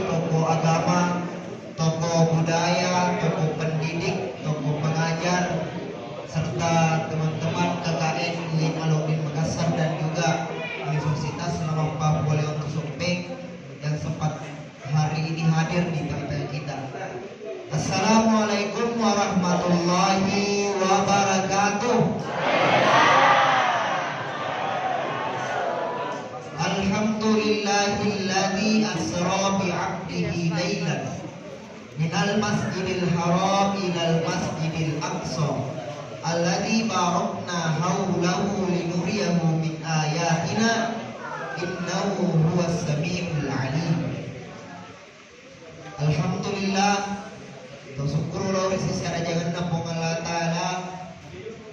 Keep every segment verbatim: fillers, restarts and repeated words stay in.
tokoh agama, tokoh budaya, tokoh pendidik, tokoh pengajar, serta teman-teman K K N U I N Alauddin Makassar dan juga Universitas Selamat Papua Leon Soppeng yang sempat hari ini hadir di tengah-tengah kita. Assalamualaikum warahmatullahi wabarakatuh. Alhamdulillahilladzi asra bi 'abdihi lailan minal masjidil haram ilal masjidil aqsa alladzi barakna haulahu linuriyahu min ayatina innahu huwas samiul alim. Alhamdulillah, tau sukkuru lao ri sisi arajangenna Puang Allah Ta'ala,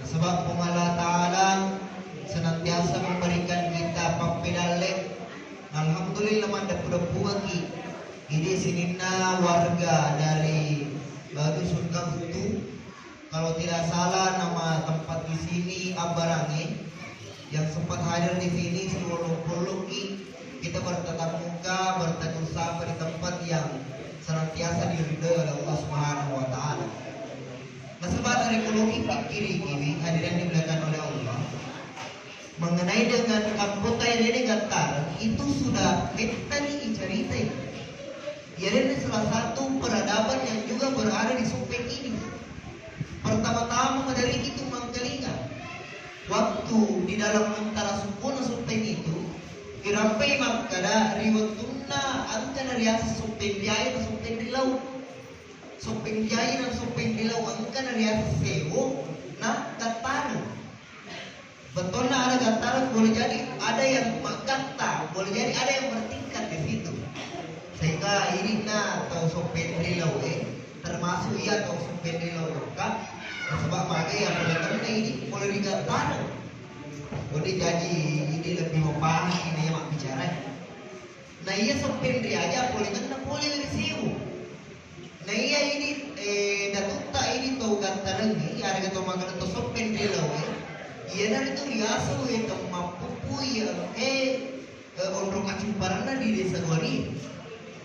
nasaba Puang Allah Ta'ala senantiasa memberikan kita pappedalle. Alhamdulillah, maddeppu-deppungekki. Idi sininna warga dari, eh, Dusun Kabutu. Kalau tidak salah, nama tempat di sini Abbarange, yang sempat hadir di sini sebelum pulang ki, kita bertatap muka, bertegur sapa di tempat yang senantiasa diridhoi oleh Allah Subhanahu wa Ta'ala. Nasaba narekko loki pikkiri kiwi, hadirin dimuliakan oleh Allah, mengenai dengan kamputta Irene Gattara, itu sudah mettani icaritai. Irene salah satu peradaban yang juga berada di Soppeng ini. Pertama-tama maderri itu mangkalinga. Waktu di dalam antara subbuna Soppeng itu, irampai makkada ri wettunna engkana riaseng Soppeng Riaja na Soppeng Rilau. Soppeng Riaja na Soppeng Rilau engkana riaseng Sewo na Gattara. Bettuanna ada Gattara, boleh jadi ada yang maggatta, boleh jadi ada yang bertingkat di situ. Sehingga ininna tau Soppeng Rilau e, termasuk iya tau Soppeng Rilau lokka, nasaba magai iya pole tenna idi pole ri Gattara. Boleh jadi idi lebih mapahang ini yang mabbicara. Na iya Soppeng Riaja pole tenna pole ri Sewo. Na iya idi, eh, datutta idi tau Gattarengnge, iyare'ga tau makkeda to Soppeng Rilau e, iyanaritu riaseng Weteng Mappuppu iya engkae, eh, onrong accumparenna di Desa Goari.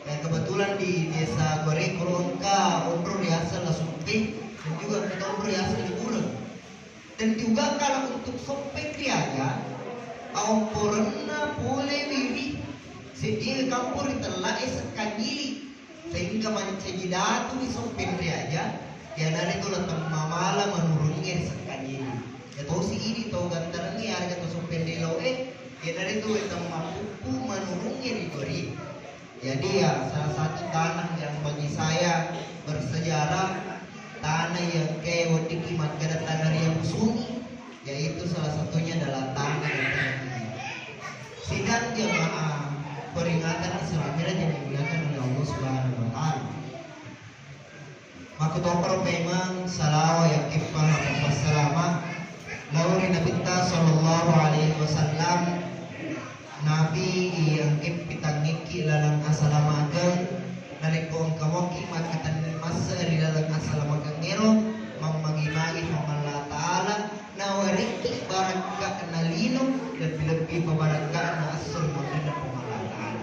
Eh, kebetulan di Desa Goari koro engka onrong riaseng La Soppeng, dan juga engka onrong riaseng Libureng. Dan juga kalau untuk Soppeng Riaja, aomporenna pole wi ri seddi kampong ri tella e Sekkanyili, sehingga mancaji datu ri Soppeng Riaja, iyanaritu La Temmamala manurungnge ri Sekkanyili. Iya tosi idi tau Gattarengnge, iyare'ga to Soppeng Rilau e, iyanaritu Weteng Mappuppu manurungnge ri Goari. Jadi ya, salah satu tanah yang bagi saya bersejarah, tanah yang kayak weddikki makkeda tanah Ria Musungi, yaitu salah satunya adalah tanah yang tadi. Sidang jamaah peringatan Isra Mi'raj yang dimuliakan oleh Allah Subhanahu wa Ta'ala. Makkutoparo paimeng salawa yakkippa mappassalama lao ri Nabitta sallallahu alaihi wasallam. Nabi iya engka pitangngekki laleng asalamakeng, narekko engka mokki makkatenni masse ri laleng asalamakengngero, mammagi-magi Puang Allah Ta'ala nawarekki barakka'na lino, lebbi-lebbi pabarakka'na esso ri munrinna Puang Allah Ta'ala.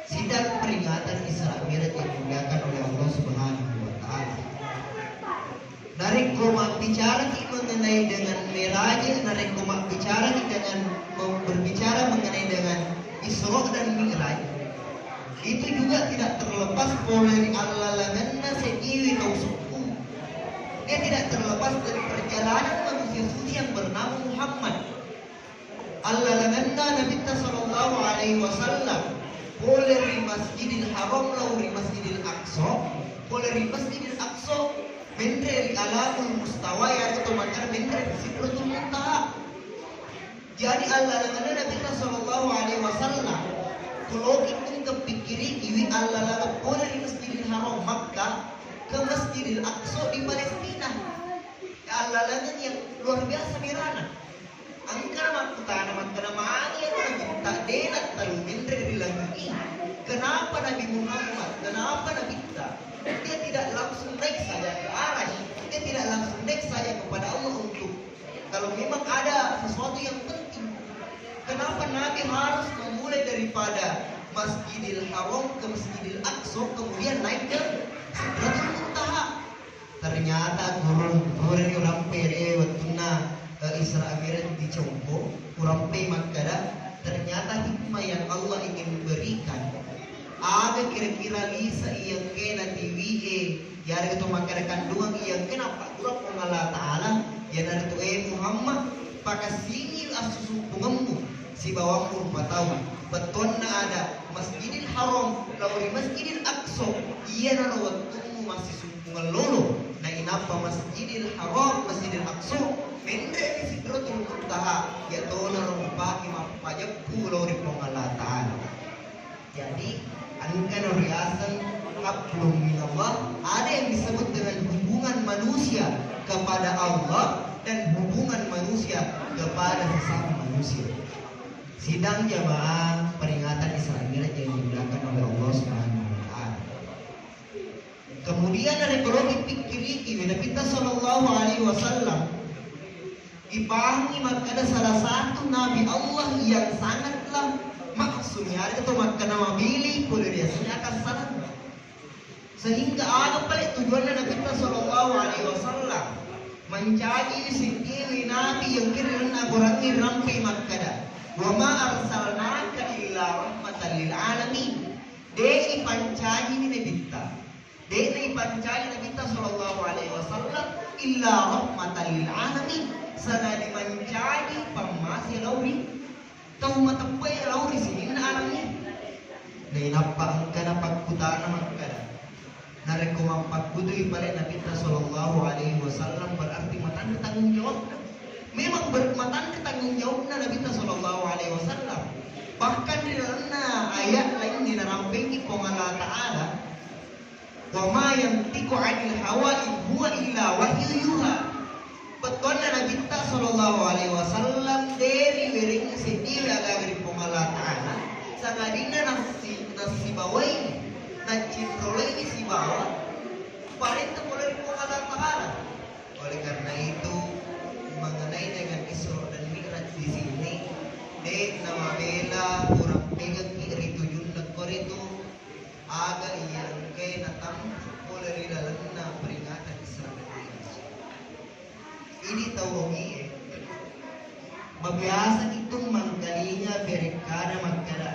Sidang peringatan Isra Mi'raj yang dimuliakan oleh Allah Subhanahu wa Ta'ala. Narekko mabbicaraki mengenai dengan Mi'raj, narekko mabbicaraki dengan, berbicara mengenai dengan Isra dan Mi'raj, itu juga tidak terlepas pole ri allalengenna seddiwi tau sukku. Dia tidak terlepas dari perjalanan manusia suci yang bernama Muhammad. Allalengenna Nabitta sallallahu alaihi wasallam pole ri Masjidil Haram lao ri Masjidil Aqsa, pole ri Masjidil Aqsa menre ri Alamul Mustawa, yaitu makkeda menre ri Sidratul Muntaha. Jadi allalengenna Nabitta sallallahu alaihi wasallam, ku loki engka pikkirikiwi allalengeng pole ri Masjidil Haram Makkah ke Masjidil Aqsa di Palestina. Allalengeng yang luar biasa berana. Engka makkutana makkeda, magi ero Nabitta de nattalu menre ri langi'i? Kenapa Nabi Muhammad? Kenapa Nabitta? Dia tidak langsung naik saja ke Arasy. Dia tidak langsung naik saja kepada Allah untuk, kalau memang ada sesuatu yang penting. Kenapa Nabi harus memulai daripada Masjidil Haram ke Masjidil Aqsa, kemudian naik ke Sidratul Muntaha. Ternyata guru, guru ni urampe ri wettunna, eh, Isra Mi'raj di Congko, urampe makkada, ternyata hikmah yang Allah ingin berikan, aga kira-kira lisa iya engkena tiwi'e, yarega to makkada kandungan iya engkena paggura Puang Allah Ta'ala, iyanaritu, eh Muhammad, pakassingi assusumpungemmu sibawammu rupa tau. Bettuanna ada Masjidil Haram lao ri Masjidil Aqsa, iyanaro wettummu massisumpungeng lolo. Nainappa Masjidil Haram, Masjidil Aqsa, menre ri Sidratul Muntaha, iyatonaro mupake mappajeppu lao ri Puang Allah Ta'ala. Jadi, engkana riaseng hablum minallah, ada yang disebut dengan hubungan manusia kepada Allah dan hubungan manusia kepada sesama manusia. Sidang jamaah peringatan Isra Mi'raj yang dimuliakan oleh Allah Subhanahu wa Ta'ala. Kemudian ada kalau dipikkiriki, Nabi sallallahu alaihi wasallam ipahangi makkada salah satu nabi Allah yang sangatlah maksum, yarega to makkada mabili pole riaseng akassalang. Sehingga aga pale tujuanna Nabi sallallahu alaihi wasallam mancaji siddiwi nabi yang kira na Quran rampe makkada, "Wa ma arsalnaka illa rahmatan lil alamin." De ipancaji ni Nabitta. De'na ipancaji Nabitta sallallahu alaihi wasallam illa rahmatan lil alamin, sanadi mancaji pammase lao ri tau mateppe'e lao ri sininna alammi. Nainappa engkana pakkutana makkada, narekko mappakkutui pale Nabitta sallallahu alaihi wasallam, berarti matanre tanggung jawabna. Memang ber-, matanre tanggung jawabna Nabitta sallallahu alaihi wasallam. Bahkan ri lalenna ayat lainna narampengi Puang Allah Ta'ala, "Wa ma yantiqu 'anil hawa in huwa illa wahyu yuha." Bettuanna Nabitta sallallahu alaihi wasallam de riwerengngi seddiwi agaga ri Puang Allah Ta'ala, sangadinna nassi-, nassibawai, naccinrolai sibawa parenta pole ri Puang Allah Ta'ala. Oleh karena itu, mengenai dengan Isra dan Mi'raj di sini, de namabela kurang pegangki ri tujunna koritu. Aga iya engkae natampu pole ri lalenna peringatan Isra dan Mi'raj. Idi tau ogie mabiasa itu mangkalinga berekkana makkada,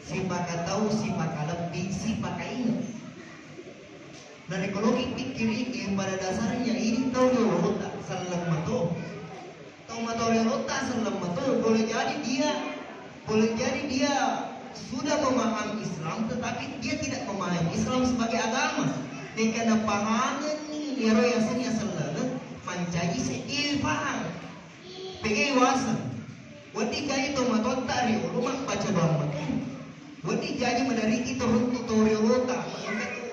sipakatau, sipakalebbi, sipakainge. Narekko loki pikkiriki, pada dasarnya idi tau riolota selleng mato. Tau matoriolotta selleng mato, boleh jadi dia, boleh jadi dia sudah memahami Islam, tetapi dia tidak memahami Islam sebagai agama. Neka napahangenni iyaro yasengnge selleng, mancaji seddi pahang. Pegei waseng. Wedding jaji to matotta riolo mabbaca doang makkeda. Wedding jaji maderiki to runtu toriolota, engka tu,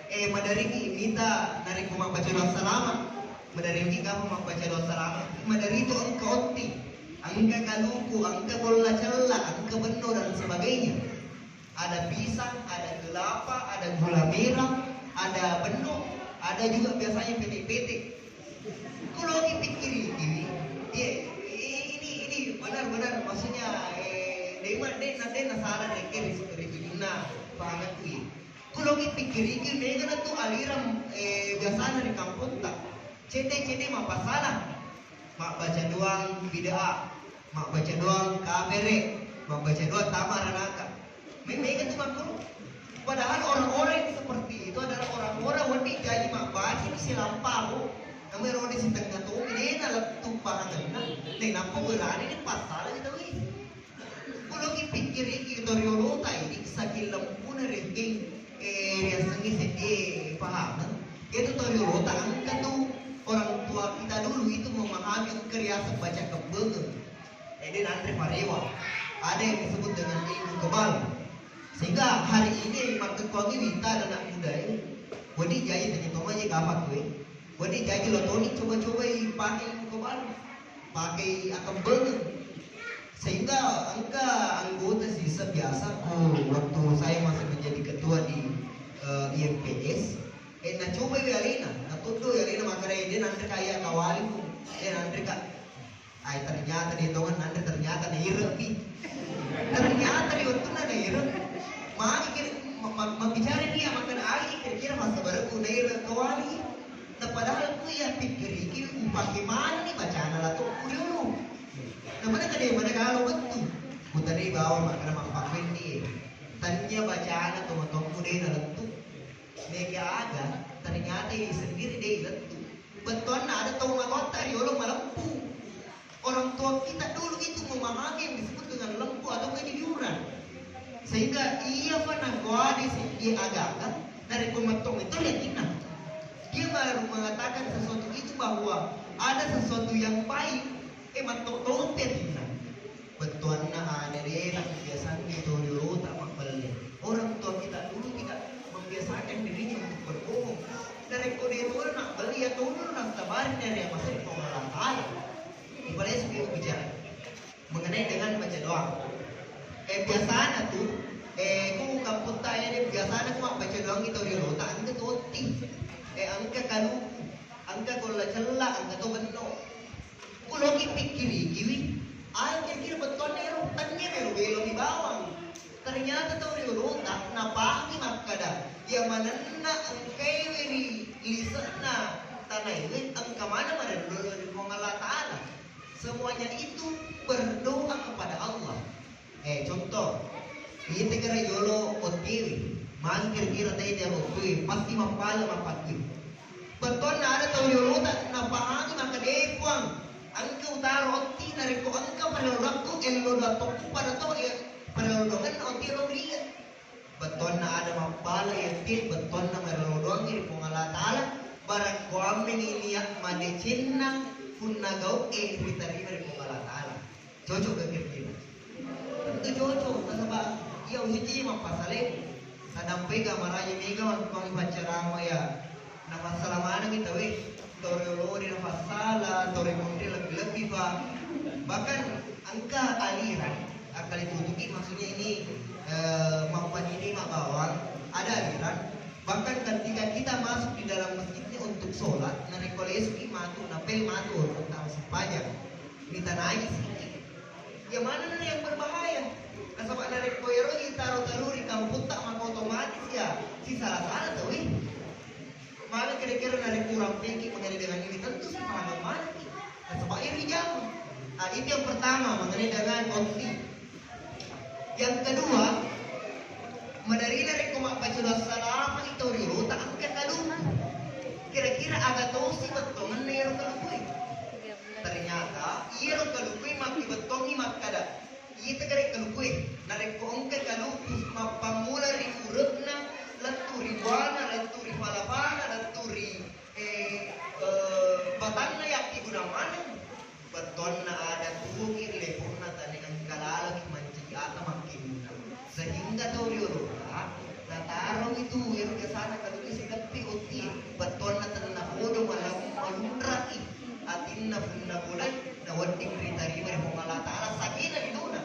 eh, maderiki mita narekko mabbaca doang salama. Maderiki kapang mabbaca doa salama, maderi tu engka otti, engka kaluku, engka bolla cella, engka benno dan sebagainya. Ada pisang, ada kelapa, ada gula merah, ada benno, ada juga biasanya pete-pete. Kalau dipikkiri, ini, dia, ini, ini benar-benar, maksudnya, eh, dema, de, na, de, na salah, de, ke, ri, ri, ri, na, paham aku, iya. Kulo ki pikkiriki mega na tu aliran, eh, biasana ri kampotta. Cedde-cedde mappasala. Mabbaca doang bid'ah, mabbaca doang kafere, mabbaca doang tama ranaka. Me-, mega tu makkuro. Padahal orang-orang yang seperti itu adalah orang-orang wedding jaji mabbaca ni silamparo. Namu ero de sitengnga tomi de na lettu pahangenna. De nappa berani ni passala ni tau i. Kulo ki pikkiriki toriolota ini saking lempuna rekeng, eh, riasengnge seddie pahameng. Itu toriolota engka tu orang tua kita dulu itu memahami engka riaseng baca kembengeng. Eh, de nanre parewa. Ada yang disebut dengan ilmu kebal. Sehingga hari ini yang makkekkuangi wita anak muda ini. Wedding jaji tanya toma je kapak kue. Wedding jaji lo toni coba-cobai pakai ilmu kebal. Pakai akembengeng. Sehingga engka anggota sisa biasa, oh, waktu saya masih menjadi ketua di, eh, I M P S, eh, nacobai alena, natoddo alena makkeda, "Eh, de nanre ka iya kawali ku, de nanre ka." Ai, ternyata de tongan nanre, ternyata naireng mi. Ternyata di waktu na naireng. Kira-kira masa baru ku naira kawali. Nah, padahal ku iya pikkiriki upake manenni bacana la tokku riolo. Nah, mana kade mana galo bettu. Kutanai bawang makkeda mappakkuenni. Tania bacana to matokku de nalettu. Mega aga, ternyata ini sendiri de lettu. Bettuanna ada tau matoatta riolo malempu. Orang tua kita dulu itu memahami yang disebut dengan lempu atau kejujuran. Sehingga iya fa nakuade seddi agaga, narekko metto itu yakinna. Dia baru mengatakan sesuatu itu bahwa ada sesuatu yang baik, eh, metto topi yakinna. Bettuanna ada de nambiasangngi to riolota mabbelle. Orang tua kita dulu tidak membiasakan dirinya untuk berbohong. Narekko de tona mabbelle, ya tona nasabari dari yang masih Allah Ta'ala. Ipalesu ki bicara mengenai dengan baca doa. Eh, biasana tu, eh, ku kamputta ede biasana ku mabbaca doang itu riolota, engka tu otti. Eh, engka kaluku, engka golla cella, engka to benno. Ku loki pikkirikiwi, ah, kira-kira bettuanna ero, tania melo belo mi bawang. Ternyata tau riolota napahangi makkada, iya manenna engkaewe ri lise'na tanaewe, engka maneng marello ri Puang Allah Ta'ala. Semuanya itu berdoa kepada Allah. Eh, contoh, iya tegara yolo ottiwi, magi kira-kira tete ottiwi, pasti mappala mappakkui. Bettuanna ada tau yolota napahangi makkada, "Eh, Puang, engka utaro otti narekko engka parelodakku, ello datokku pada to, eh, parelodongenna otti ro ria." Bettuanna ada mappala yattie, bettuanna marello doangngi ri Puang Allah Ta'ala, barang kuammengi niat madecenna punna gau'e ritarima ri Puang Allah Ta'ala. Cocok gak kira-kira? Tentu cocok, nasaba iya usuci mappasale. Sadampai ga maraja mega mangkuang paccarama ya. Nafassala manengngi tauwe, tau riolori nafassala, tau rimunri lebbi-lebbi, Pak. Bahkan engka aliran, akkali tutuki, maksudnya ini, eh, mappanini mabbawang, ada aliran. Bahkan ketika kita masuk di dalam masjid ini untuk sholat, narekko lesuki matu, napel matu, untuk tahu sepanjang. Mita najis ini. Ya mana yang berbahaya? Nasaba narekko ero itaro talu ri kamputta, maka otomatis ya sisala-sala tauwe. Maka kira-kira narekko urampeki mengenai dengan ini, tentu sipaham manengki. Nasaba iri jamu. Ah, itu yang pertama mengenai dengan otti. Yang kedua, mengenai narekko mabbaca doa salama itu riolota engka kaluku. Kira-kira aga tosi bettuanna ero kalukue? Ternyata iyaro kalukue makkibettuangngi makkada, iya tegare kalukue, narekko engka kaluku mappammula ri ure'na, lettu ri buana, lettu ri palapana, lettu ri, eh, eh, batanna yakkiguna maneng, bettuanna ada tuwoki ri leponna tane engka lalaki mancaji ata makkeguna. Sehingga tau riolota nataroni tu ero biasana kalukue sideppi otti, bettuanna tenna podo malam-, malunraki atinna punna bolai nawedding ritarima ri Puang Allah Ta'ala sagena linona.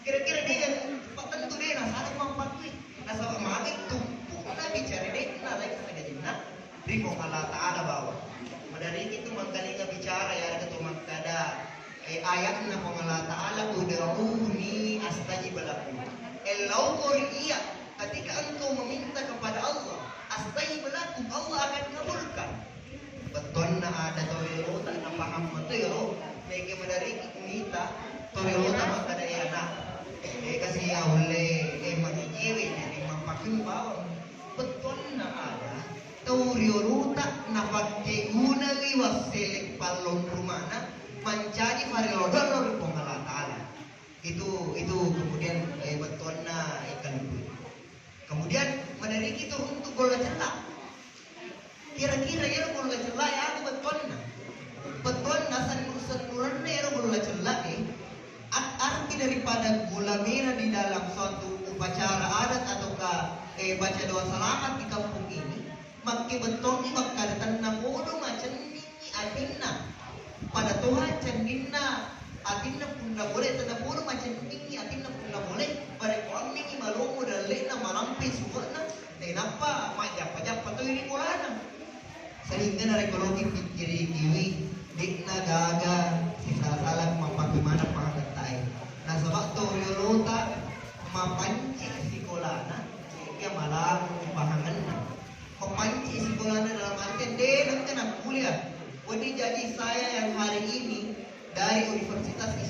Kira-kira de yang pattentu de nasala mampakkui. Nasaba magi tumpu'na bicara de nalai sagajinna ri Puang Allah Ta'ala bawang. Maderiki tu mangkalinga bicara ya, ada tu makkada, eh, ayatna Puang Allah Ta'ala, "Ud'uni astajib lakum." Eh, laoko ri iya, ketika engkau meminta kepada Allah, astajib lakum, Allah akan kabulkan. Bettuanna ada tau riolota napaham matu ero, mega maderiki mita tau riolota makkada, eh, ana, eh, kasi aulle, eh, mangijiwi, jadi mampakkui bawang. Bettuanna ada tau riolota napakkegunangngi wassele pallonrumana mancaji farelodong ri Puang Allah Ta'ala. Itu, itu kemudian, eh, bettuanna, eh, kalukue. Kemudian maderiki tu runtu golla cella. Kira-kira iyaro golla cella e aga bettuanna? Bettuanna sennu-sennurenna iyaro golla cella e, a-, arti daripada gula merah di dalam suatu upacara adat ataukah, eh, baca doa selamat di kampung ini, makkebettuangngi makkada tenna podo macenningngi atinna. Pada toha cenninna atinna punna bole, tenna podo macenningngi atinna punna bole, pada kuammengngi malomo dalle'na malampe suwe'na, tenappa majjappa-jappa toi ri bolana. Sehingga narekko loki pikkirikiwi, de'na gaga sisala-sala mappakimana pahangettae. Nasaba to riolota mapanci sikolana, sehingga malamuni pahangenna.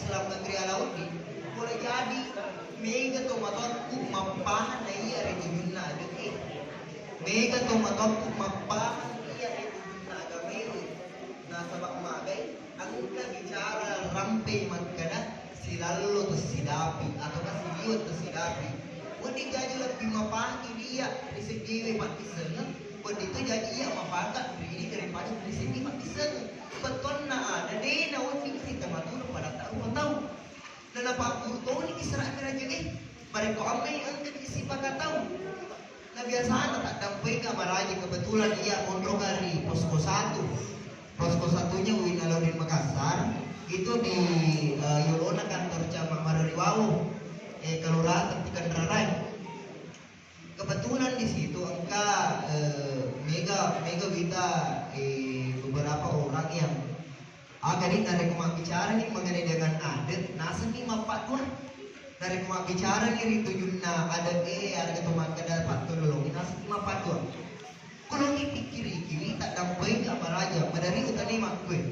dalam negeri ala wedding, boleh jadi mega to matokku mappahang na iya ri tujunna ade'e. Mega to matokku mappahang iya ri tujunna agamae. Nasaba magai engka bicara rampe makkeda silallo tessidapi atau siliweng tessidapi. Wedding jaji lebbi mapake dia ri seddiwe pakkissengeng, wedding to jaji iya mapake ri ini daripada ri seddi pakkissengeng. Bettuanna ada de na wedding kita maturu pada tahu tahu. Na napabburu toni Isra Miraj e, barekko ammengngi engka sipakatau. Na biasana taddampenga maraja, kebetulan iya monroka ri posko satu. Posko satunya Uin Alauddin Makassar, itu di, eh, yolona kantor cabang Marariwawo, eh, Kelurahan Tikanrarae. Kebetulan di situ engka, eh, mega, mega wita, eh, beberapa orang yang, ah, jadi narekko mabbicara nih mengenai dengan adat, naseng ni mappaddua. Narekko mabbicara nih ri tujunna adat, eh, ada tu makkeda pattololong, naseng ni mappaddua. Kalau dipikkiriki, taddampai apa raja, madari utane makkue.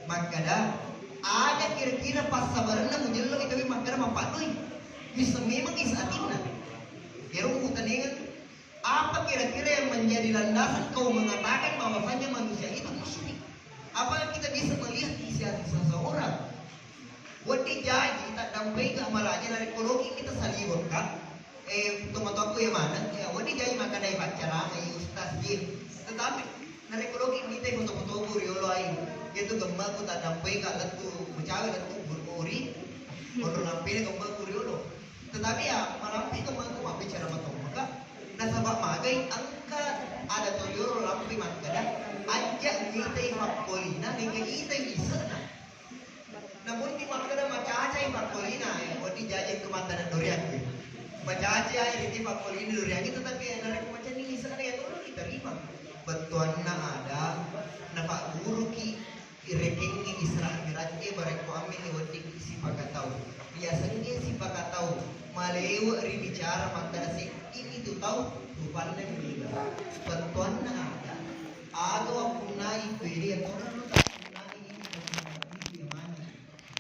Makkeda, ada kira-kira passabarenna mujello itu makkeda mappaddui. Bisa memang is atinna. Ero utanengeng, apa kira-kira yang menjadi landasan kau mengatakan bahwasanya manusia itu musyrik? Apakah kita bisa melihat isi hati seseorang? Wedding jaji taddampai ka maraja narekko loki kita saliweng ka, eh, tomatoakku ya maneng, ya, wedding jaji makkeda paccarama, eh, ustaz, iya. Tetapi narekko loki mitai foto-fotoku riolo ai, itu gemmaku taddampai ka lettu, mecawe lettu burgori, onro lampena gemmaku riolo. Tetapi ya, malampe gemmaku mabbicara matomma ka. Nasaba magai engka ada toriolo lampe makkeda, ajja mitai fakkolina, nengka itai isena. Namun di makkeda macacai fakkolina, ya, wedding jaji ke mata dan dorian. Macacai riti fakkolina dorian itu, tapi ya, narekko macani isena ya, tolong diterima. Bettuanna ada, napagguruki Irekengnge Isra Miraj e barekko ammengnge wedding sipakatau. Riasengnge sipakatau, malewe ri bicara makkeda seddimi tu tau rupanna mega. Bettuanna ada, aga wappunnai kuede yatona lo tappunnai ini.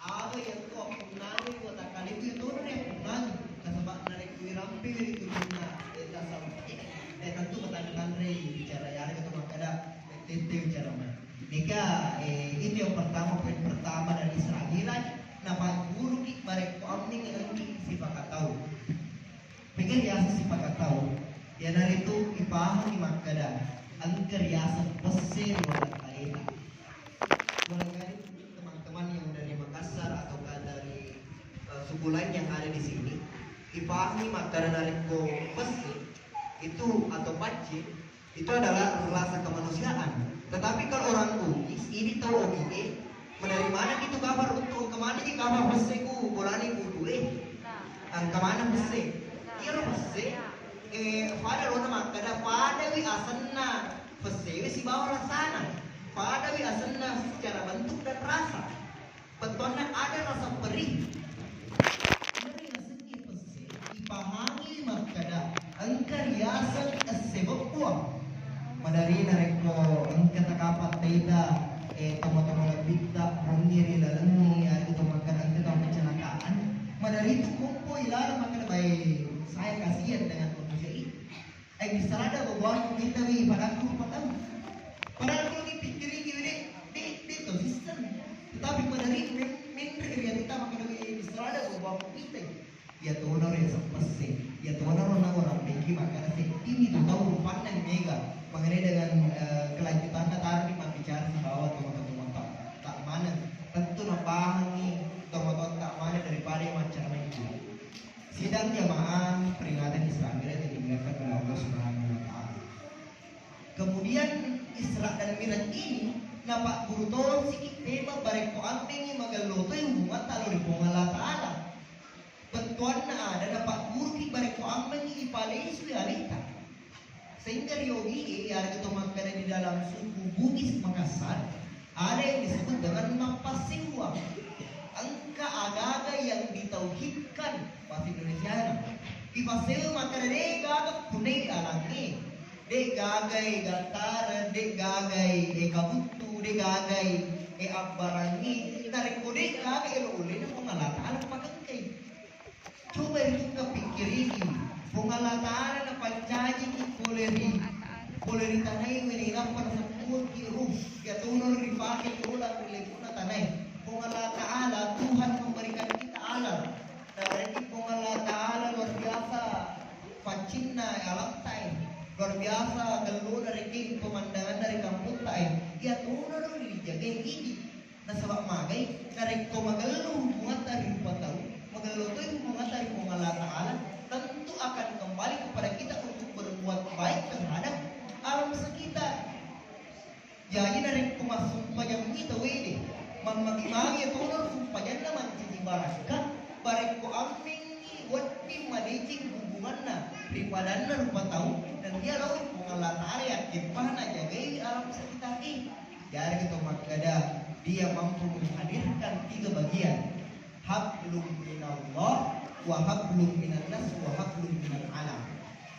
Aga yatona wappunnai watakkaleku yatona riappunnai. Nasaba narekko irampe ri tujunna, eh, tasawuf, eh, tentu matanre-tanrei bicara yarega tu makkeda tette bicara mai. Mega, eh, itu yang pertama, poin pertama dari Isra Miraj, napagguruki barekko ammengngi engki sipakatau. Mega riaseng sipakatau, iyanaritu ipahangi makkeda engka riaseng pesse ri watakkaleta. Barangkali teman-teman yang dari Makassar ataukah dari, eh, suku lain yang ada di sini, ipahangi makkeda narekko pesse itu atau pacce itu adalah rasa kemanusiaan. Tetapi kalau orang Bugis, ini tahu Ogi, eh, menerima itu kabar untuk kemana di kabar pesse ku bolani buku, eh. Engka maneng pesse. Iyaro pesse, eh, pada lona makkeda, padawi asenna pesse we sibawa rasana. Padawi asenna secara bentuk dan rasa. Bettuanna ada rasa perih. Meri asengnge pesse, ipahangi makkeda engka riaseng esse beppuang. Madari narekko engka takapang taita, eh, tomatoa lebbitta, bongi ri lalengngi, eh, to makkeda engka tau kecelakaan. Madari tu kompoi laleng makkeda, "Bae, saya kasihan dengan manusia ini." Eh, misalnya ada bebuang kita wi, padahal ku rupa tahu. Padahal kalau dipikirin gini, dek, dek, dek, to sistem. Tetapi madari men-, menre realita makkeda, eh, misalnya ada bebuang kita. Iya tona ro ya seppesse, iya tona ro na orang peki makkeda seddimi tu tau rupanna mega. Mengenai dengan, eh, kelanjutanna tadi mabbicara sibawa tomatoa-tomatoa tak maneng. Tentu napahangi tomatoa tak maneng daripada yang macam itu. Sidang jamaah peringatan Isra Mi'raj yang dimuliakan oleh Allah Subhanahu wa Ta'ala. Kemudian Isra dan Mi'raj ini napagguru tosiki tema barekko ammengngi magello toi hubungatta lao ri Puang Allah Ta'ala. Bettuanna ada napagguruki barekko ammengngi ipalesui aleta. Sehingga ri Ogi e, iyarega to makkeda di dalam suku Bugis Makassar, ada yang disebut dengan mappassewwa. Engka agaga yang ditauhidkan, bahasa Indonesia na. Ipassewa makkeda de gaga punai alangnge, de gagai gattare, de gagai, eh, kabuttu, de gagai, abbarangngi, narekko de' gaga elo ulena Puang Allah Ta'ala pakengkai. Coba ritukka pikkiriki, Puang Allah Ta'ala napancajiki pole ri, pole ri tanae we, nainappa nasakkuwekki ruh, iyatono ripake dola ri lebu'na tanae. Puang Allah Ta'ala, Tuhan memberikan kita alam. Narekki Puang Allah Ta'ala luar biasa paccinna alamtae, luar biasa gellona rekeng pemandanganna ri kamputtae, iyatonaro rijagai idi. Nasaba magai, narekko magello hubungatta ri rupa tau, magello toi hubungatta ri Puang Allah Ta'ala, tentu akan kembali kepada kita untuk berbuat baik terhadap alam sekitar. Jaji narekko massumpajammi tauwede, mammagi-magi atono sumpajanna mancaji barakka, barekko ammengngi wedding madeceng hubunganna ri padanna rupa tau, nennia lao ri Puang Allah Ta'ala yakkeppa najagai alam sekitar e. Jaji to makkeda, dia mampu menghadirkan tiga bagian. Hablum minallah, wa hablum minannas, wa hablum minal alam.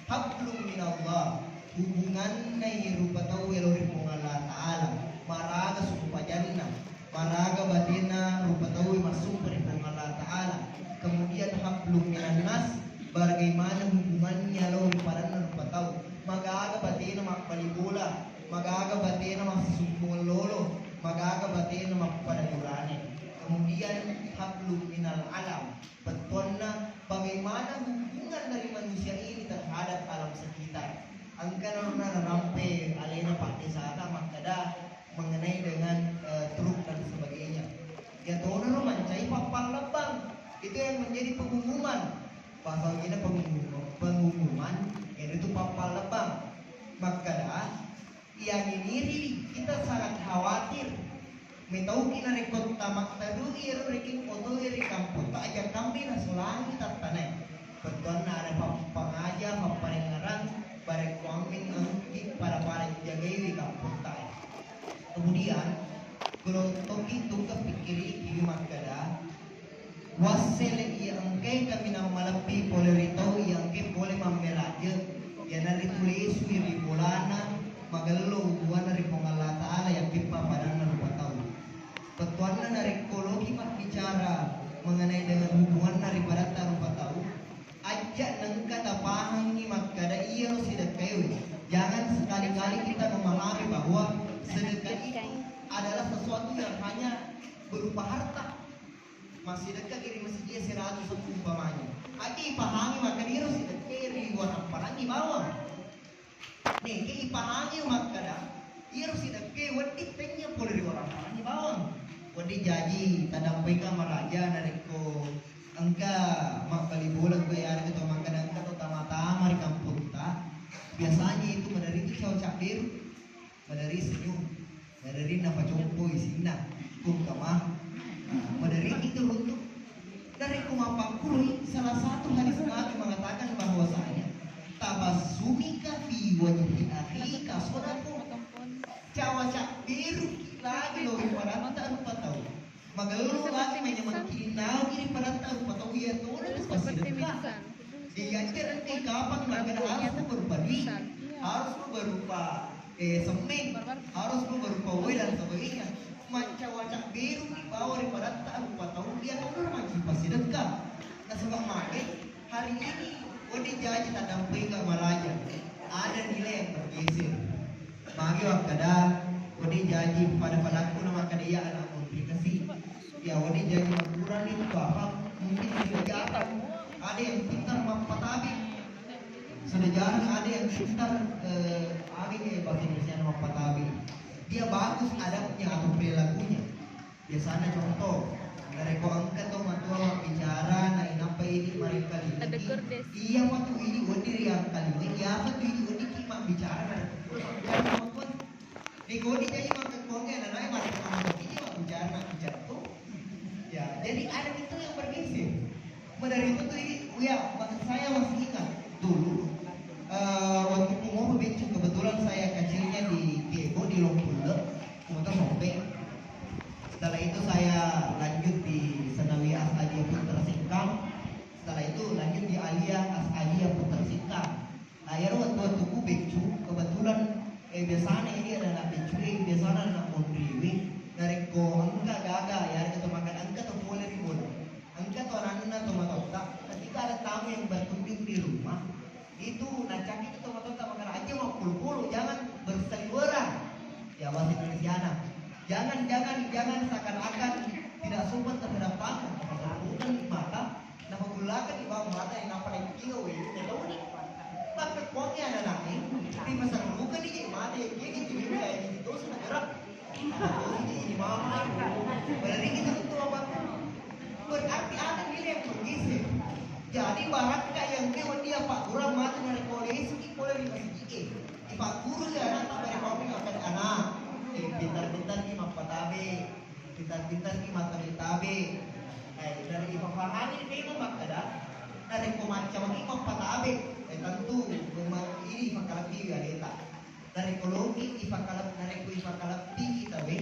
Hablum minallah, hubunganna rupa tau elo ri Puang Allah Ta'ala, maraga sumpajanna, maraga batena rupa tau massumpa ri Puang Allah Ta'ala. Kemudian hablum minannas, bagaimana hubungannya lo ri padanna rupa tau, magaga batena mabbali bola, magaga batena massisumpungeng lolo, magaga batena mappada burane. Kemudian hablum minal alam, bettuanna bagaimana hubungan dari manusia ini terhadap alam sekitar. Engka naro narampe alena Pak Desata makkeda mengenai dengan, eh, truk dan sebagainya. Iyatonaro mancai pappallebbang. Itu yang menjadi pengumuman. Bahasa Ujina pengumuman, pengumuman, yaitu pappallebbang. Makkeda, iyanginiri kita sangat khawatir. Metauki narekko tamattadui ero rekeng otoe ri kampotta aja kambe nasolangi tattanae. Bettuanna ada pa-, pangaja, papparengngerang, barekko ammeng engki pada-pada jagaiwi kampotta. Kemudian, kalau toki tukka pikkiri kiwi makkeda, Wassele iya engkae kaminang malebbi pole ri tau iya engkae pole mammeraje, iyanaritu lesui ri bolana magello ubuana ri Puang Allah Ta'ala yakkeppa padanna rupa tau. Bettuanna narekko loki mabbicara mengenai dengan hubunganna ri padatta rupa tau, ajja nengka tapahangngi makkada iyaro sidekkaewe. Jangan sekali-kali kita memahami bahwa sedekah itu adalah sesuatu yang hanya berupa harta. Massidekkaki ri masijie seratus umpamanya. Aja ipahangi makkeda iyaro sidekkae ri waramparangngi bawang. Neke ipahangi makkeda iyaro sidekkae wedding tennya pole ri waramparangngi bawang. Wedding jaji tadampeika maraja narekko engka mabbali bola ko iyarega to makkeda engka to tama-tama ri kamputta. Biasanya itu maderri tu cawa cabberu. Maderri senyum, maderri napacompo isinna, kungkama. Nah, maderri itu runtuk. Narekko mappakkurui, salah satu hadis Nabi mengatakan bahwasanya, "Tabassumika fi wajhi akhika sodako." Cawa cabberuki lagi lo ri padatta rupa tau. Magello lagi manyameng kinnauki ri padatta rupa tau iya tona tu passidekka. Diajarkan kapang makkeda harus lo berupa dui, harus lo berupa, eh, semmeng, harus lo berupa wae dan sebagainya. Mancawa cabberuki bawa ri padatta rupa tau iya tona mancaji passidekka. Nasaba mage hari ini wedding jaji tadampeika maraja. Ada nilai yang bergeser. Magi wakkeda, wedding jaji pada-padakku na makkeda iya anak munri kasi. Ya, wedding jaji maturani tu apa? Mungkin sudah jarang ada yang pintar mappatabi. Sudah jarang ada yang pintar, eh, agi ke bahasa Indonesia mappatabi. Dia bagus adabnya atau perilakunya. Biasana contoh, narekko engka to matua mabbicara, nainappa idi maringkalinga ki, iya matu idi wedding riangkalinga, iya matu idi wedding ki mabbicara, narekko mabbicara to matua. Niko wedding jaji makkekkuangnge ananae, makkekkuangnge matu idi mabbicara, mabbicara to. Ya, jadi ada itu yang bergeser. Maderri itu tuh, iya, ma-, saya masih ingat dulu, eh, waktu ku mau beccu, kebetulan saya kecilnya di Kebo, di Lompulle, ku moto Sompe. Setelah itu saya lanjut di Sanawiyah As'adiyah Putra Sengkang. Setelah itu lanjut di Aliyah As'adiyah Putra Sengkang. Nah, iyaro wettu-wettukku beccu, kebetulan, eh, biasana ini ada anak beccu, eh, biasana anak monriwi. Narekko engka gaga, yarega to makkeda engka to pole ri bola, engka to ananna to matotta, ketika ada tamu yang berkunjung di rumah, itu nacaki to matotta makkeda, "Aja mappolo-polo, jangan berseliweran." Ya, bahasa Indonesiana. Jangan, jangan, jangan seakan-akan tidak sopan terhadap tamu. Bukan mata, napagullakan di bawah mata yang nampak naik tiga, weh, itu tahu nih. Tapi kuangnya anak-anak ini, di pasar bukan di mata yang gigi, itu juga yang itu sudah gerak. Ini mama. Berarti kita tuh apa? Berarti ada nilai yang bergizi. Jadi, barangka yang dia, dia Pak Guru mati dari polisi, pole di masjid. Di Pak Guru ya, anak tak dari kami akan anak. Eh, pintar-pintar di mappatabe. Pintar-pintar di mattabe-tabe. Eh, dari ipapahami memang makkeda. Dari pemacam ini mappatabe. Eh, tentu memang ini makalebbi ya, Deta. Narekko loki ifakaleb-, narekko ifakalebbi itawe,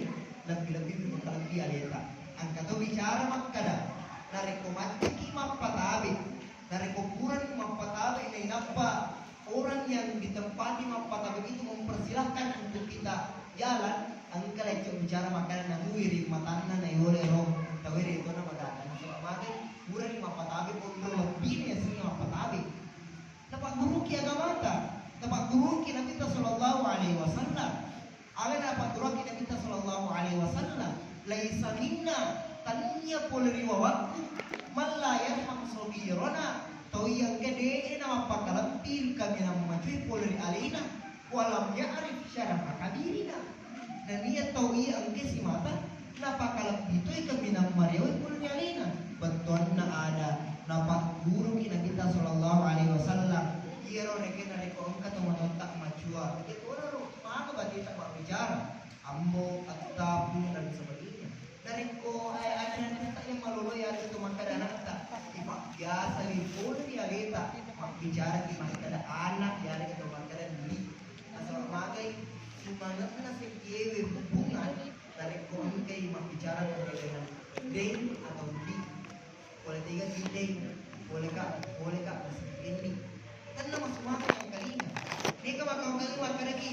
lebbi-lebbi ifakalebbi aleta. Engka to bicara makkada, narekko maccaki mappatabe, narekko purani mappatabe nainappa orang yang ditempati mappatabe itu mempersilahkan untuk kita jalan, engka lecce bicara makkada namui ri matanna naiyolo ero tauwe ri tona magana. Nasaba magai purani mappatabe, onro lebbina yasengnge mappatabe. Napagguruki agamata, napagguruki Nabitta sallallahu alaihi wasallam. Aga napagguruki Nabitta sallallahu alaihi wasallam, "Laisa minna," tania pole ri wawakku, "man la yarham saghirana," tau iya engka de'e namappakalebbi kaminang macui pole ri alena, "wa lam ya'rif syarafa kabirina." Nennia tau iya engka simata napakalebbi toi kaminang mariawe pole ri alena. Bettuanna ada napagguruki Nabitta sallallahu alaihi wasallam. Iyaro rekeng narekko engka tomatoatta macua, iya tona ro manu bateta mabbicara, ambo, attapu dan sebagainya. Narekko, eh, ajaran kita yang malolo ya itu makkada anatta, ipabbiasa wi pole ri aleta mabbicara ki makkada anak, yarega to makkada diri. Nasaba magai sumange'na sejjewe hubungan narekko engkai mabbicara tentang deng atau di. Pole tega ki deng, pole ka, pole ka masih ini. Tenna masumaka yang kalinga. Neka maka kalinga makkadaki,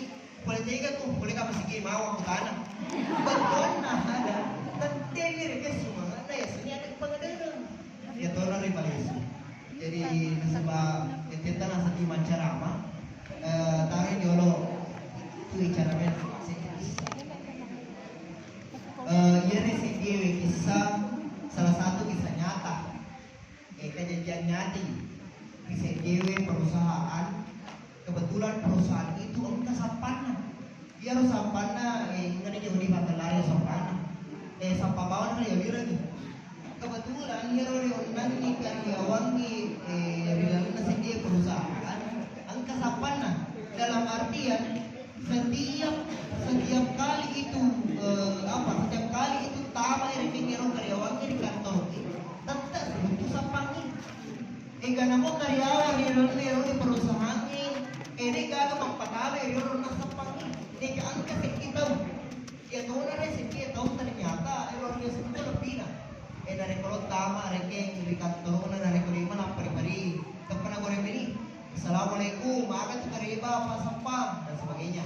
pole tega ko, pole ka masih mawang kutana. Bettuanna ada, tette ni reke sumange'na ya sini ada pangadereng. Ya tolong ri Malaysia. Jadi nasaba tette na saki mancarama, eh, tare jolo tu icara men. Eh, iya ri seddi we kisah, salah satu kisah nyata. Eh, kejadian nyata ri seddi we perusahaan. Kebetulan perusahaan itu engka sappanna. Iyaro sappanna, eh, engkani jauh di Batellari sappanna. Eh, sappa bawang na ya wirani. Kebetulan iyaro rionnangngi karyawangngi, eh, ri lalenna seddi perusahaan, engka sappanna. Dalam artian, setiap, setiap kali itu, eh, apa, setiap kali itu tama ri kengero karyawangngi ri kantor, eh, tetap runtu sappangngi. Ega namo karyawan ri lalenna ero perusahaangngi, eh, de gaga mappatabe ri onna sappangngi. Ega engka seddi tau. Iya tona re seddi tau ternyata ero ri seppulo lebbina. Eh, narekko lo tama rekeng ri kantorona, narekko lima nappa ri pari. Teppa nagoreng meni. "Assalamualaikum, aga tu kareba Pak Sampang?" dan sebagainya.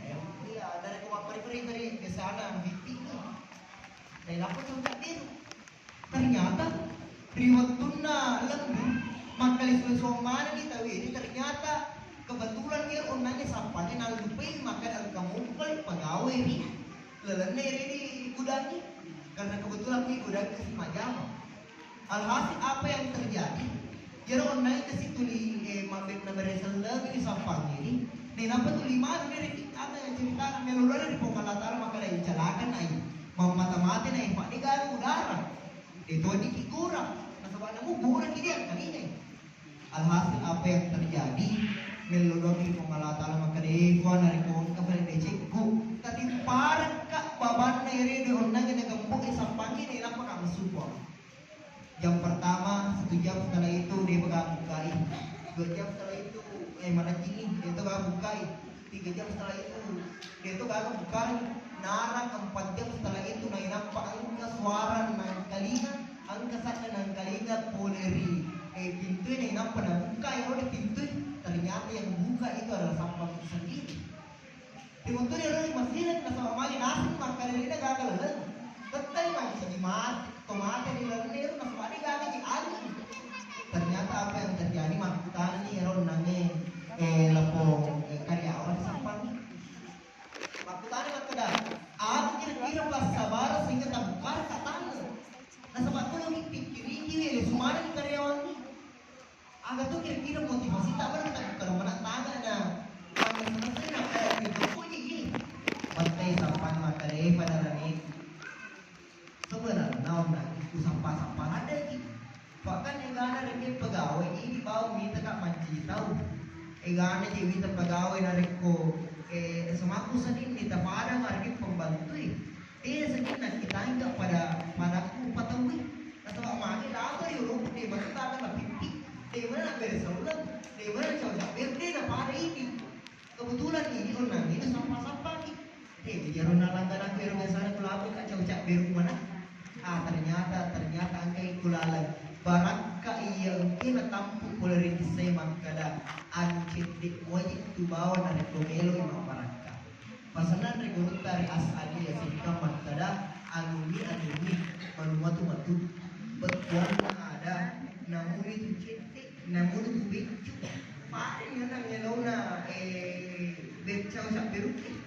Eh, iya, narekko mappari-pari tadi biasana meeting. Dai lappa tu tak biru. Ternyata ri wettunna lembur, makkalesu-lesuang manenni tauwe, ternyata kebetulan iyaro onnangnge sappangnge nallupai makkada engka mobbal pegawai ri lalenna ere di gudangnge, karena kebetulan kui gudang kasi majama. Alhasil apa yang terjadi? Iyaro onnangnge kasi tuli, eh, mabbe-, nabere sellengi ri sappangnge ni, nainappa tuli maneng ri tikkana yang ceritana, melo doang ri Puang Allah Taala makkada, "Icalakan ai, mammata-mata nai, Pak, de gaga udara." Itu dikigura, nasaba namu gura ki dia, kalingai. Alhasil apa yang terjadi? Mello doang ri Puang Allah Taala makkada, "Eh, Puang, narekko engka pale decekku, tadi parekka babanna ere de onnangnge nagempuk e sappangnge, nainappa ka messu, Puang." Jam pertama, satu jam setelah itu, de gaga bukai. Dua jam setelah itu, eh, manajjingi, de to gaga bukai. Tiga jam setelah itu, de to gaga bukai. Narang empat jam setelah itu, nainappa engka suara nangkalinga, engka sadda nangkalinga pole ri, eh, pintue, nainappa nabuka ero de pintue. Ternyata yang buka itu adalah sampang sendiri. Ri Untuni ero masireng nasaba magi naseng makkeda ri na gaga laleng. Tettai mancaji mate, to mate ri laleng ero nasaba de gaga ji anu. Ternyata apa yang terjadi, makkutanani ero onnangnge, eh, lapong, eh, karyawan sampang. Makkutanani makkeda, "Aga kira-kira passabareng sehingga tabbukara katana?" Nasaba ko lo pikkiriki we, lesu maneng karyawangnge. Aga to kira-kira motivasita, mana tak kalau mana tanya na. Mana selesai na kaya gitu ko ji. Battai sampang makkeda, "Eh, pada rani." Sebenarnya naon na ku sappa-sappa ada ki. Bahkan egana rekeng pegawai ini bawang mita ka mancaji tau. Egana je wita pegawai narekko, eh, semaku sedinni tapada margi pembantu. Iya, seddi nakkitangngi ka pada, pada ku patauwi. Nasaba magi laba ri oloku de mana tana napippi, de mana nabbere sauleng, de mana nacawa cabberu, de napada idi. Kebetulan idi onnang idi sappa-sappaki. Eh, jadi ero nalangganakku ero biasana ku laba ka cawa cabberu mana. Ah, ternyata, ternyata engka i ku laleng. Barakka iya engke natampu pole ri kissae makkeda, anu cedde wajib tu bawang narekko melo i mabbarakka. Pasenna ri gurutta ri As'adiyah Sikkang makkeda, anumi, anumi, manumatu-matu, bettuanna ada, namuni tu cedde, namuni tu beccu, paling menang elona, eh, beccu sabberuki.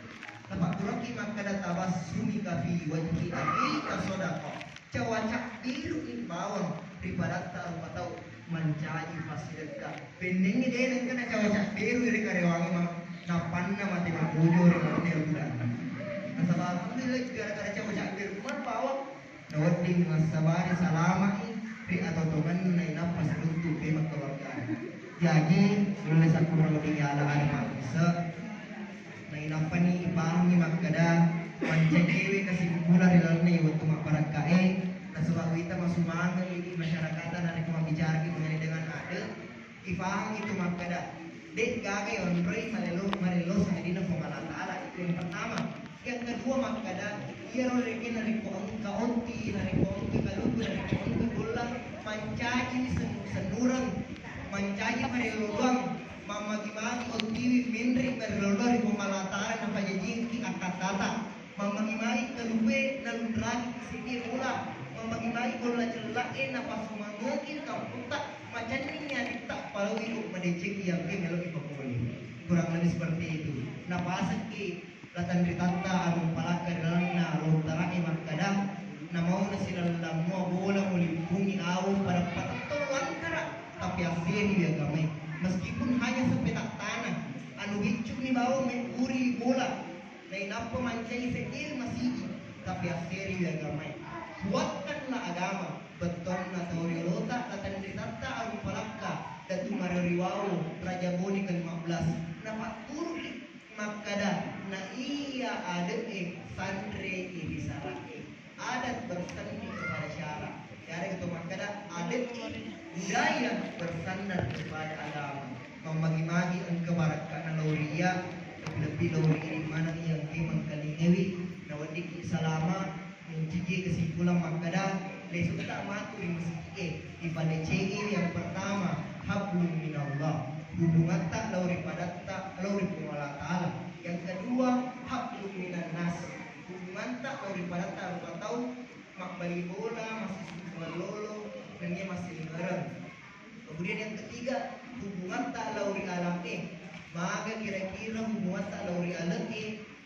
Napakkurakki makkeda, "Tabassumika fi wajhi akhika sadaqah." Cawa cabberu'i bawang ri padatta rupa tau mancaji passidekka. Bennengngi de nengka nacawa cabberu'i ri karewangnge ma-, nappanna mate mabojo ri lalenna ero budanna. Nasaba alhamdulillah gara-gara cawa cabberu man bawang nawedding massabari salama'i ri atotongenna nainappa siruntu pemeng keluargana. Jaji nulle sakkurang wedding yala ada makkisse. Nainappani ipahangngi makkeda, mancajiwi kesimpulan ri lalenna wettu mabbarakkae, nasaba wita masumangeng idi masyarakata narekko mabbicaraki mengenai dengan ade, ipahangngi tu makkeda, de gaga yonroi malelo-, marello sangadinna Puang Allah Ta'ala. Itu yang pertama. Yang kedua makkeda, iyaro rekeng narekko engka otti, narekko engka kaluku, narekko engka golla, mancaji sen-, sennureng, mancaji marello doang. Mammagi-magi ottiwi menre' marilollo ri Puang Allah Ta'ala napajajiangki akkattata. Mammagi-magi kalue nalunraki seddie bola. Mammagi-magi bola cella'e napasumangengki ri kamputta. Macenningngi aditta palawi ro madeceng iyangke melo ipapole. Kurang lebih seperti itu. Napasekki Latanritatta Agung Palakka ri lalenna lontara'e makkeda, namauna silallang mua bola mulimpungi awo pada patettong langkara, tapi asseriwi agamae. Meskipun hanya sepetak tanah, anu biccu'ni bawang mebburi bola, nainappa mancai seddiri masigi, tapi asseriwi agamae. Kuatkanlah agama, bettuanna tau riolota, latanritatta Agung Palakka, Datu Mario Riwawo, Raja Bone kelima belas, napatturuki makkeda, na iya ade'e sanrei ri sara'e. Adat bersandar kepada syarak. Iyarega to makkeda, ade'e budaya bersandar kepada agama. Mammagi-magi engka barakka'na lao ri iya, lebbi-lebbi lao ri idi maneng iya engkae mengkalingewi, naweddikki salama. Mencaji kesimpulan makkeda, lesutta matu ri masigi'e, ipadecengi yang pertama, hablum minallah, hubungatta lao ri padatta, lao ri Puang Allah Ta'ala. Yang kedua, hablum minan nas, hubungatta lao ri padatta rupa tau, mabbali bola, massisukkuang lolo, nennia massilingereng. Kemudian yang ketiga, hubungatta lao ri alame. Maga kira-kira hubungatta lao ri alame,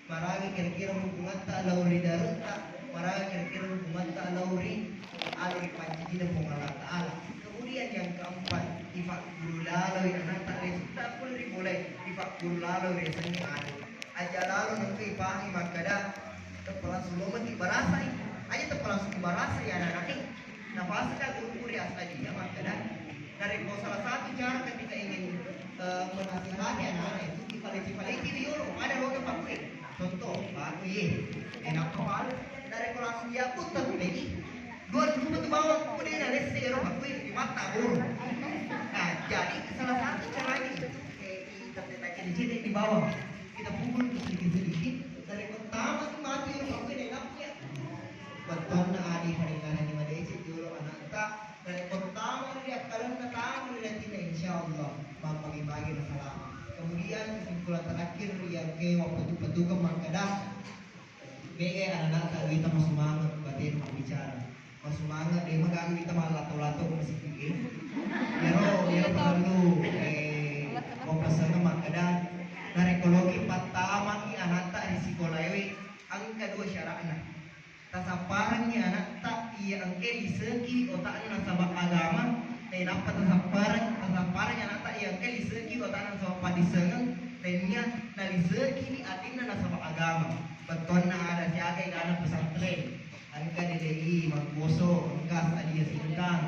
maraga kira-kira hubungatta lao ri daretta, maraga kira-kira hubungatta lao ri alo ri pancajina Puang Allah Ta'ala. Kemudian yang keempat, ifakkuru laloi anatta, lesutta pole ri bolae, ifakkuru laloi riasengnge ade. Aja lalo nengka ipahangi makkeda, teppa langsung lo mati barasai. Aja teppa langsung barasai anak-anaknya. Napasaka guru ri As'adiyah makkeda, narekko salah satu cara ketika ingin, eh, menasihati anak-anak itu, dipaleci-paleci riolo, pada lo pakkue. Contoh, pakkue. Enakko palu, narekko langsung iya pun tette i. Dua dua tu bawang, ko de nalesse ero pakkue di mata guru. Nah, jadi salah satu caranya itu, eh, di tette cedde-cedde di bawang. Kita pukul sedikit-sedikit, dari pertama tu mati ero pakkue de napia. Bettuanna adi paringnganani madeceng jolo anatta, narekko tama ri akkalenna, tama ri atinna, insyaallah mammagi-magi masalama. Kemudian kesimpulan terakhir yang Mappetu-petukeng makkeda, mega ananata wita masumangeng batena mabbicara. Masumangeng, de' magaga wita mallato-lato ko masigi e. Iyaro, iyaro perlu, eh, mapesengeng makkeda, narekko loki pattamaki anakta ri sikolaewe, engka dua syaratna. Tasapparengngi anakta iya engka liseki otakna nasaba agama, nainappa tasappareng, tasapparengngi anakta iya engka liseki otakna nasaba paddissengeng, tennia naliseki atinna nasaba agama. Bettuanna ada siaga egana pesantren, engka D D I Mangkoso, engka Sadia Singkang,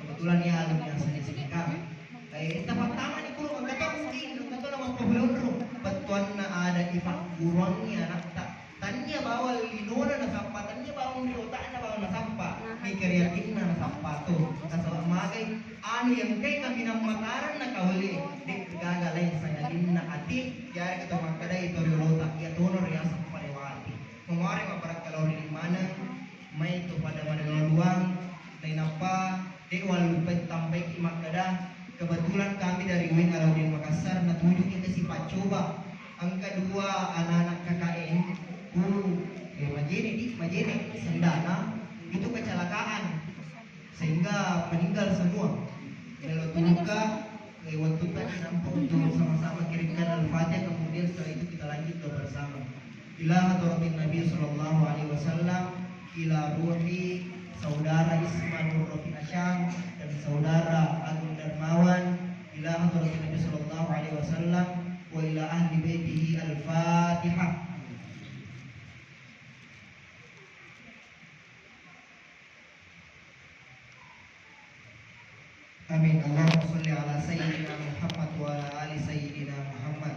kebetulan iya alumni Sadia Singkang. Eh, tapattamani kulo, engka to mungkin, engka to namappabeonro. Bettuanna ada ifakkuruangngi anakta. Tania bawang linona nasappa, tania bawang ri otakna bawang nasappa. Mikiri atinna nasappa to. Nasaba magai anu iya engkai kaminang matareng nakawale, de' gaga laing sangadinna ati, iyarega to makkedai to riolota, iya tono riaseng palewati. Mamuare mabbarakka lao ri maneng, mai to pada madaluang, nainappa de' wallupai tampaiki makkeda, kebetulan kami dari W A Laudian Makassar, natujuki ke sipaccoba. Engka dua anak-anak K K N ku, eh, Majene di, Majene, Sendana, itu kecelakaan sehingga meninggal semua. Melo tuka, eh, waktu tadi nampak untuk sama-sama kirimkan Al-Fatihah, kemudian setelah itu kita lanjut doa bersama. Ila hadratin Nabi sallallahu alaihi wasallam, ila ruhi saudara Isma Nur Rafi Asyam dan saudara Agung Darmawan, ila hadratin Nabi sallallahu alaihi wasallam wa ila ahli baitihi. Al-Fatihah. آمين. اللهم صل على سيدنا محمد وعلى آل سيدنا محمد.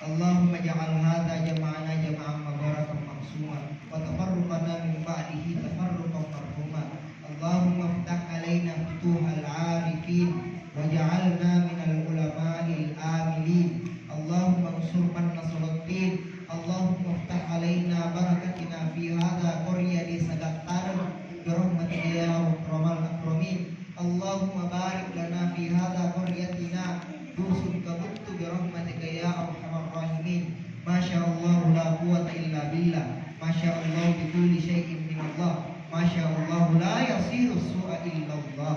اللهم اجعل هذا جمعنا جمعا مباركا معصوما، وتفرقنا من بعده تفرقا مرحوما. اللهم افتح علينا فتوح العارفين، واجعلنا من العلماء العاملين. اللهم انصر من نصر الدين. اللهم افتح علينا بركتنا في هذا قرية desa Gattareng برحمتك يا أكرم الأكرمين. اللهم بارك لنا في هذا قريتنا Dusun Kabuttu برحمتك يا أرحم الراحمين. ما شاء الله لا قوة إلا بالله. ما شاء الله بكل شيء من الله. ما شاء الله لا يصير السوء إلا الله.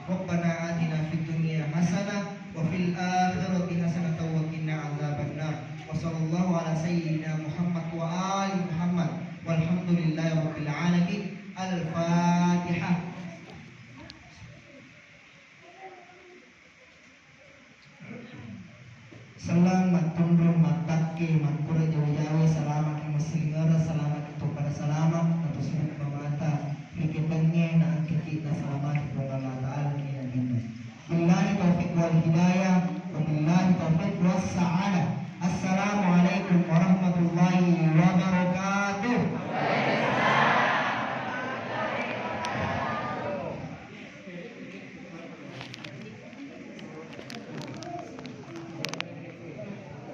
ربنا آتنا في الدنيا حسنة وفي الآخرة حسنة وقنا عذاب النار. وصلى الله على سيدنا محمد وآل محمد. والحمد لله رب العالمين. الفاتحة. Selleng mattunru mattakke makkuro jawe-jawe, salamaki massilingera, salamaki to pada salama, natusiruk mamata ri ketengnge, naengkaki nasalamaki Puang Allah Ta'ala ri nabinna. Billahi taufiq wal hidayah.